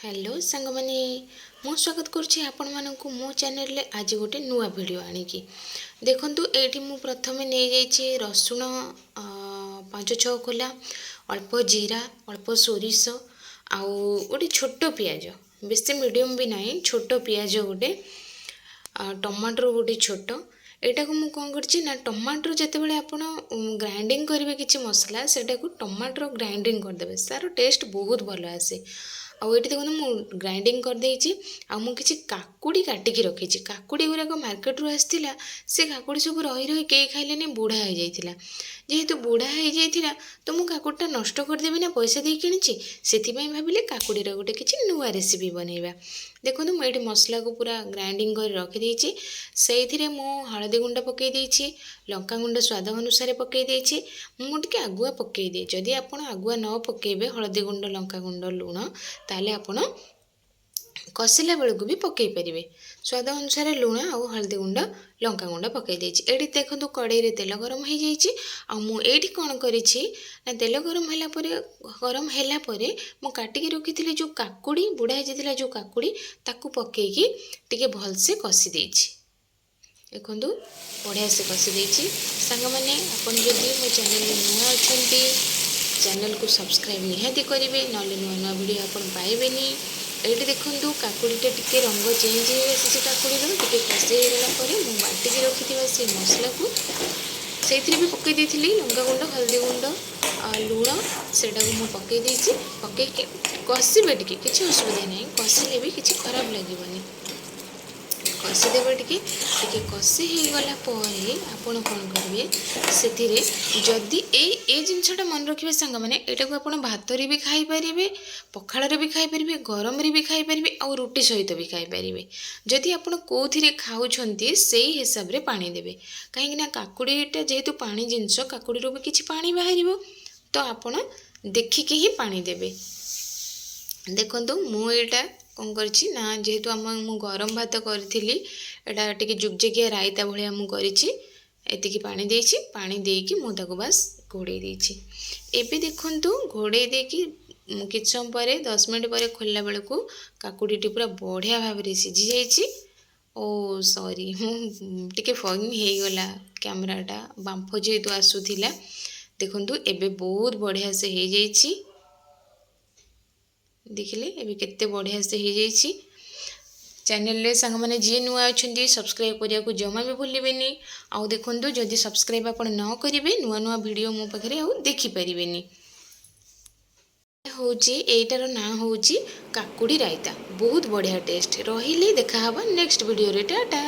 Hello ସାଙ୍ଗମାନେ, ମୁଁ ସ୍ୱାଗତ କରୁଛି ଆପଣମାନଙ୍କୁ ମୋ ଚ୍ୟାନେଲରେ ଆଜି ଗୋଟେ ନୂଆ ଭିଡ଼ିଓ ଆଣିକି। ଦେଖନ୍ତୁ, ଏଇଠି ମୁଁ ପ୍ରଥମେ ନେଇଯାଇଛି ରସୁଣ 5-6 ଖୋଲା, ଅଳ୍ପ ଜିରା, ଅଳ୍ପ ସୋରିଷ ଆଉ ଗୋଟେ ଛୋଟ ପିଆଜ, ବେଶୀ ମିଡ଼ିୟମ୍ ବି ନାହିଁ, ଛୋଟ ପିଆଜ ଗୋଟେ, ଟମାଟୋ ଗୋଟେ ଛୋଟ। ଏଇଟାକୁ ମୁଁ କ'ଣ କରିଛି ନା, ଟମାଟୋ ଯେତେବେଳେ ଆପଣ ଗ୍ରାଇଣ୍ଡିଙ୍ଗ କରିବେ କିଛି ମସଲା, ସେଇଟାକୁ ଟମାଟୋ ଗ୍ରାଇଣ୍ଡିଙ୍ଗ କରିଦେବେ, ତା'ର ଟେଷ୍ଟ ବହୁତ ଭଲ ଆସେ। ଆଉ ଏଇଠି ଦେଖନ୍ତୁ, ମୁଁ ଗ୍ରାଇଣ୍ଡିଙ୍ଗ କରିଦେଇଛି। ଆଉ ମୁଁ କିଛି କାକୁଡ଼ି କାଟିକି ରଖିଛି। କାକୁଡ଼ି ଗୁଡ଼ାକ ମାର୍କେଟରୁ ଆସିଥିଲା। ସେ କାକୁଡ଼ି ସବୁ ରହି ରହି କେହି ଖାଇଲେନି, ବୁଢ଼ା ହେଇଯାଇଥିଲା। ଯେହେତୁ ବୁଢ଼ା ହେଇଯାଇଥିଲା, ତ ମୁଁ କାକୁଡ଼ିଟା ନଷ୍ଟ କରିଦେବି ନା, ପଇସା ଦେଇ କିଣିଛି। ସେଥିପାଇଁ ଭାବିଲି କାକୁଡ଼ିର ଗୋଟେ କିଛି ନୂଆ ରେସିପି ବନେଇବା। ଦେଖନ୍ତୁ, ମୁଁ ଏଇଠି ମସଲାକୁ ପୁରା ଗ୍ରାଇଣ୍ଡିଙ୍ଗ କରି ରଖିଦେଇଛି। ସେଇଥିରେ ମୁଁ ହଳଦୀ ଗୁଣ୍ଡ ପକାଇ ଦେଇଛି, ଲଙ୍କା ଗୁଣ୍ଡ ସ୍ୱାଦ ଅନୁସାରେ ପକାଇ ଦେଇଛି। ମୁଁ ଟିକେ ଆଗୁଆ ପକାଇ ଦିଏ। ଯଦି ଆପଣ ଆଗୁଆ ନ ପକାଇବେ ହଳଦୀ ଗୁଣ୍ଡ, ଲଙ୍କା ଗୁଣ୍ଡ, ଲୁଣ, ତାହେଲେ ଆପଣ କଷିଲା ବେଳକୁ ବି ପକାଇ ପାରିବେ। ସ୍ୱାଦ ଅନୁସାରେ ଲୁଣ ଆଉ ହଳଦୀ ଗୁଣ୍ଡ, ଲଙ୍କା ଗୁଣ୍ଡ ପକାଇ ଦେଇଛି। ଏଇଠି ଦେଖନ୍ତୁ, କଡ଼େଇରେ ତେଲ ଗରମ ହେଇଯାଇଛି। ଆଉ ମୁଁ ଏଇଠି କ'ଣ କରିଛି ନା, ତେଲ ଗରମ ହେଲା ପରେ ମୁଁ କାଟିକି ରଖିଥିଲି ଯେଉଁ କାକୁଡ଼ି, ବୁଢ଼ା ହେଇଯାଇଥିଲା ଯେଉଁ କାକୁଡ଼ି, ତାକୁ ପକାଇକି ଟିକେ ଭଲସେ କଷି ଦେଇଛି। ଦେଖନ୍ତୁ, ବଢ଼ିଆ ସେ କଷି ଦେଇଛି। ସାଙ୍ଗମାନେ, ଆପଣ ଯଦି ମୋ ଚ୍ୟାନେଲରେ ନୂଆ ଅଛନ୍ତି, ଚ୍ୟାନେଲକୁ ସବସ୍କ୍ରାଇବ୍ ନିହାତି କରିବେ, ନହେଲେ ନୂଆ ନୂଆ ଭିଡ଼ିଓ ଆପଣ ପାଇବେନି। ଏଇଠି ଦେଖନ୍ତୁ, କାକୁଡ଼ିଟା ଟିକେ ରଙ୍ଗ ଚେଞ୍ଜ ହେଇ ଆସିଛି କାକୁଡ଼ିର। ଟିକେ କଷି ହେଇଗଲା ପରେ ମୁଁ ବାଟିକି ରଖିଥିବା ସେ ମସଲାକୁ ସେଇଥିରେ ବି ପକାଇ ଦେଇଥିଲି, ଲଙ୍କା ଗୁଣ୍ଡ, ହଳଦୀ ଗୁଣ୍ଡ, ଲୁଣ, ସେଇଟାକୁ ମୁଁ ପକାଇ ଦେଇଛି। ପକାଇକି କଷିବେ ଟିକେ, କିଛି ଅସୁବିଧା ନାହିଁ। କଷିଲେ ବି କିଛି ଖରାପ ଲାଗିବନି। କଷିଦେବେ ଟିକେ। ଟିକେ କଷି ହେଇଗଲା ପରେ ଆପଣ କ'ଣ କରିବେ ସେଥିରେ, ଯଦି ଏଇ ଜିନିଷଟା ମନେ ରଖିବେ ସାଙ୍ଗମାନେ, ଏଇଟାକୁ ଆପଣ ଭାତରେ ବି ଖାଇପାରିବେ, ପଖାଳରେ ବି ଖାଇପାରିବେ, ଗରମରେ ବି ଖାଇପାରିବେ ଆଉ ରୁଟି ସହିତ ବି ଖାଇପାରିବେ। ଯଦି ଆପଣ କେଉଁଥିରେ ଖାଉଛନ୍ତି, ସେଇ ହିସାବରେ ପାଣି ଦେବେ। କାହିଁକିନା କାକୁଡ଼ିଟା ଯେହେତୁ ପାଣି ଜିନିଷ, କାକୁଡ଼ିରୁ ବି କିଛି ପାଣି ବାହାରିବ, ତ ଆପଣ ଦେଖିକି ହିଁ ପାଣି ଦେବେ। ଦେଖନ୍ତୁ, ମୁଁ ଏଇଟା କ'ଣ କରିଛି ନା, ଯେହେତୁ ମୁଁ ଗରମ ଭାତ କରିଥିଲି, ଏଇଟା ଟିକେ ଜୁକଜୁକିଆ ରାଇତା ଭଳିଆ ମୁଁ କରିଛି। ଏତିକି ପାଣି ଦେଇଛି। ପାଣି ଦେଇକି ମୁଁ ତାକୁ ବାସ୍ ଘୋଡ଼େଇ ଦେଇଛି। ଏବେ ଦେଖନ୍ତୁ, ଘୋଡ଼େଇ ଦେଇକି କିଛି ସମୟ ପରେ, 10 ମିନିଟ୍ ପରେ ଖୋଲିଲା ବେଳକୁ କାକୁଡ଼ିଟି ପୁରା ବଢ଼ିଆ ଭାବରେ ସିଝି ଯାଇଛି। ଓ ସରି, ମୁଁ ଟିକେ ଫଗିଂ ହେଇଗଲା କ୍ୟାମେରାଟା, ବାମ୍ଫ ଯେହେତୁ ଆସୁଥିଲା। ଦେଖନ୍ତୁ, ଏବେ ବହୁତ ବଢ଼ିଆ ସେ ହେଇଯାଇଛି। ଦେଖିଲେ, ଏବେ କେତେ ବଢ଼ିଆ ସେ ହେଇଯାଇଛି। ଚ୍ୟାନେଲରେ ସାଙ୍ଗମାନେ ଯିଏ ନୂଆ ଅଛନ୍ତି, ସବସ୍କ୍ରାଇବ୍ କରିବାକୁ ଜମା ବି ଭୁଲିବେନି। ଆଉ ଦେଖନ୍ତୁ, ଯଦି ସବସ୍କ୍ରାଇବ୍ ଆପଣ ନ କରିବେ, ନୂଆ ନୂଆ ଭିଡ଼ିଓ ମୋ ପାଖରେ ଆଉ ଦେଖିପାରିବେନି। ହେଉଛି, ଏଇଟାର ନାଁ ହେଉଛି କାକୁଡ଼ି ରାଇତା। ବହୁତ ବଢ଼ିଆ ଟେଷ୍ଟ। ରହିଲି, ଦେଖାହେବା ନେକ୍ସଟ ଭିଡ଼ିଓରେ। ଟାଟା।